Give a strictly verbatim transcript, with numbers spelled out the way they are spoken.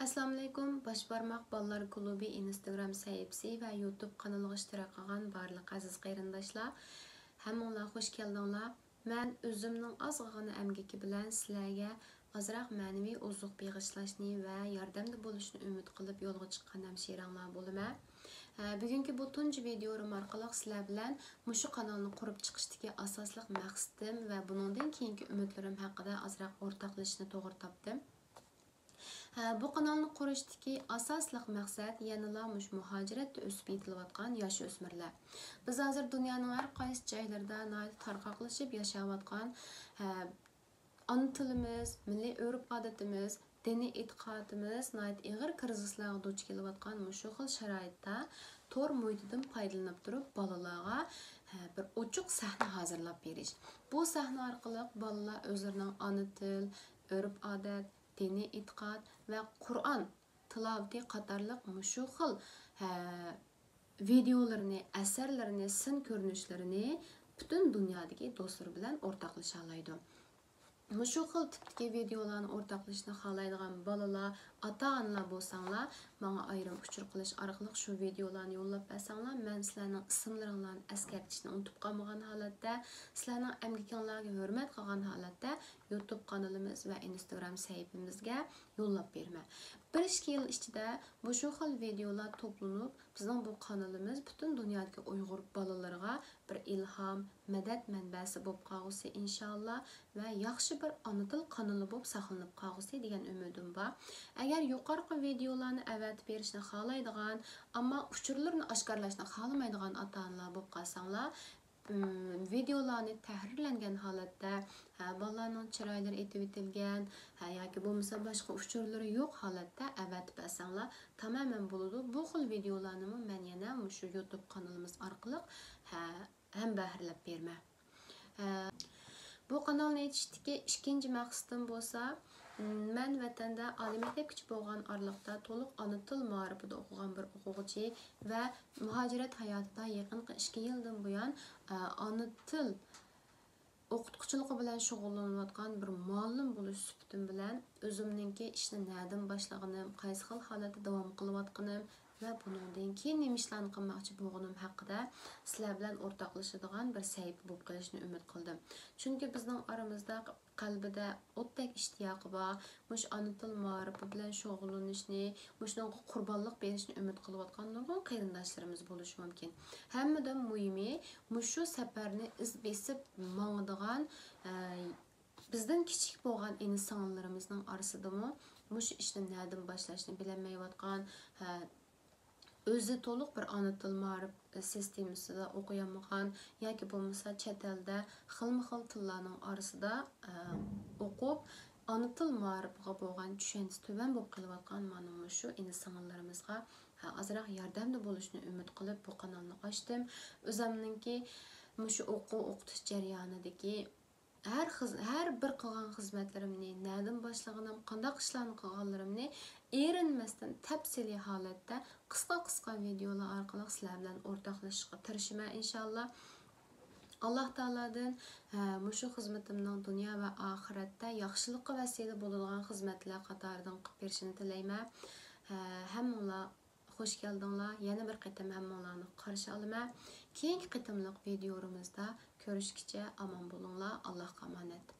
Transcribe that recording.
ئەسسالامۇئەلەيكۇم، باش بارماق بالىلار كۇلۇبى ئىنستاگرام سەھىپىسى ۋە يۇتۇب قانىلىغا ئىشتىراك قىلغان بارلىق ئەزىز قېرىنداشلار، ھەممىڭلار خوش كەلدىڭلار. مەن ئۆزۈمنىڭ ئازغىنە ئەمگىكى بىلەن سىلەرگە ئازراق مەنىۋى ئوزۇق بېغىشلاشنى ۋە ياردەمدە بولۇشنى ئۈمىد قىلىپ يولغا چىققان ھەمشىرەڭلار بولىمەن. ھە، بۈگۈنكى بۇ تۇنجى ۋىدىيولىرىم ئارقىلىق سىلەر بىلەن مۇشۇ قانالنى قۇرۇپ چىقىشتىكى ئاساسلىق مەقسىتىم ۋە بۇنىڭدىن كېيىنكى ئۈمىدلىرىم ھەققىدە ئازراق ئورتاقلىشىشنى توغرا تاپتىم. ھە، بۇ قانالنى قۇرۇشتىكى ئاساسلىق مەقسەت يەنىلا مۇشۇ مۇھاجىرەتتە ئۆسۈپ يېتىلىۋاتقان ياش ئۆسمۈرلەر. بىز ھازىر دۇنيانىڭ ھەر قايسى جايلىرىدا ناھايىتى تارقاقلىشىپ ياشاۋاتقان، ھە، ئانا تىلىمىز، مىللىي ئۆرپ-ئادىتىمىز، دىنىي ئېتىقادىمىز ناھايىتى ئېغىر كىرىزىسلارغا دۇچ كېلىۋاتقان مۇشۇ خىل شارائىتتا تور مۇھىتىدىن پايدىلىنىپ تۇرۇپ بالىلارغا، ھە، بىر ئوچۇق سەھنە ھازىرلاپ بېرىش. بۇ سەھنە ئارقىلىق بالىلار ئۆزلىرىنىڭ ئانا تىل، ئۆرپ-ئادەت، دىنىي ئېتىقاد ۋە قۇرئان تىلاۋىتى قاتارلىق مۇشۇ خىل، ھە، ۋىدىيولىرىنى، ئەسەرلىرىنى، سىن كۆرۈنۈشلىرىنى پۈتۈن دۇنيادىكى دوستلىرى بىلەن ئورتاقلىشالايدۇ. مۇشۇ خىل تىپتىكى ۋىدىيولارنى ئورتاقلىشىشنى خالايدىغان بالىلار، ئاتا-ئانىلار بولساڭلار، ماڭا ئايرىم ئۇچۇر قىلىش ئارقىلىق شۇ ۋىدىيولارنى يوللاپ بەرسەڭلار، مەن سىلەرنىڭ ئىسىملىرىڭلارنى ئەسكەرتىشنى ئۇنتۇپ قالمىغان ھالەتتە، سىلەرنىڭ ئەمگىكىڭلارغا ھۆرمەت قىلغان ھالەتتە يۇتۇب قانىلىمىز ۋە ئىنستاگرام سەھىپىمىزگە يوللاپ بېرىمەن. بىر ئىككى يىل ئىچىدە مۇشۇ خىل ۋىدىيولار توپلىنىپ، بىزنىڭ بۇ قانىلىمىز پۈتۈن دۇنيادىكى ئۇيغۇر بالىلىرىغا بىر ئىلھام، مەدەت مەنبەسى بولۇپ قالغۇسى ئىنشائاللا ۋە ياخشى بىر ئانا تىل قانىلى بولۇپ ساقلىنىپ قالغۇسى دېگەن ئۈمىدىم بار. ئەگەر يۇقىرىقى ۋىدىيولارنى ئەۋەتىپ بېرىشنى خالايدىغان، ئەمما ئۇچۇرلىرىنى ئاشكارىلاشنى خالىمايدىغان ئاتا-ئانىلار بولۇپ قالساڭلار، ئىم، ۋىدىيولارنى تەھرىرلەنگەن ھالەتتە، ھە، بالىلارنىڭ چىرايلىرى ئېتىۋېتىلگەن، ھە، ياكى بولمىسا باشقا ئۇچۇرلىرى يوق ھالەتتە ئەۋەتىپ بەرسەڭلار تامامەن بولىدۇ. بۇ خىل ۋىدىيولارنىمۇ مەن يەنە مۇشۇ يۇتۇب قانىلىمىز ئارقىلىق، ھە، ھەمبەھىرلەپ بېرىمەن. ھە، بۇ قانالنى ئېچىشتىكى ئىككىنچى مەقسىتىم بولسا، مەن ۋەتەندە ئالىي مەكتەپكىچە بولغان ئارىلىقتا تولۇق ئانا تىل مائارىپىدا ئوقۇغان بىر ئوقۇغۇچى ۋە مۇھاجىرەت ھاياتىدا يېقىنقى ئىككى يىلدىن بۇيان، ئانا تىل ئوقۇتقۇچىلىقى بىلەن شۇغۇللىنىۋاتقان بىر مۇئەللىم بولۇش سۈپىتىم بىلەن ئۆزۈمنىڭكى ئىشنى نەدىن باشلىغىنىم، قايسى خىل ھالەتتە داۋام قىلىۋاتقىنىم ۋە بۇنىڭدىن كېيىن نېمە ئىشلارنى قىلماقچى بولغىنىم ھەققىدە سىلەر بىلەن ئورتاقلىشىدىغان بىر سەھىپە بولۇپ قېلىشىنى ئۈمىد قىلدىم. چۈنكى بىزنىڭ ئارىمىزدا قەلبىدە ئوتتەك ئىشتىياقى بار، مۇشۇ ئانا تىل مائارىپى بىلەن شۇغۇللىنىشنى، مۇشۇنىڭغا قۇربانلىق بېرىشنى ئۈمىد قىلىۋاتقان نۇرغۇن قېرىنداشلىرىمىز بولۇشى مۇمكىن. ھەممىدىن مۇھىمى، مۇشۇ سەپەرنى ئىز بېسىپ ماڭىدىغان، ئە، بىزدىن كىچىك بولغان ئىنى-سىڭىللىرىمىزنىڭ ئارىسىدىمۇ مۇشۇ ئىشنى نەدىن باشلاشنى بىلەلمەيۋاتقان، ھە، ئۆزى تولۇق بىر ئانا تىل مائارىپ سىستېمىسىدا ئوقۇيالمىغان ياكى بولمىسا چەت ئەلدە خىلمۇ خىل تىللارنىڭ ئارىسىدا، ئە، ئوقۇپ، ئانا تىل مائارىپىغا بولغان چۈشەنچىسى تۆۋەن بولۇپ قېلىۋاتقان مانا مۇشۇ ئىنى-سىڭىللىرىمىزغا، ئە، ئازراق ياردەمدە بولۇشنى ئۈمىد قىلىپ بۇ قانالنى ئاچتىم. ئۆزۈمنىڭكى مۇشۇ ئوقۇ-ئوقۇتۇش جەريانىدىكى ھەر خىز-، ھەر بىر قىلغان خىزمەتلىرىمنى، نەدىن باشلىغىنىم، قانداق ئىشلارنى قىلغانلىرىمنى ئېرىنمەستىن تەپسىلىي ھالەتتە قىسقا-قىسقا ۋىدىيولار ئارقىلىق سىلەر بىلەن ئورتاقلىشىشقا تىرىشىمەن، ئىنشاللا. ئاللا تائالادىن، ھە، مۇشۇ خىزمىتىمنىڭ دۇنيا ۋە ئاخىرەتتە ياخشىلىققا ۋەسىلە بولىدىغان خىزمەتلەر قاتارىدىن قىلىپ بېرىشىنى تىلەيمەن. ھە، ھەممىڭلار خوش كەلدىڭلار. يەنە بىر قېتىم ھەممىڭلارنى قارشى ئالىمەن. كېيىنكى قېتىملىق ۋىدىيولىرىمىزدا كۆرۈشكىچە ئامان بولۇڭلار. ئاللاھقا ئامانەت.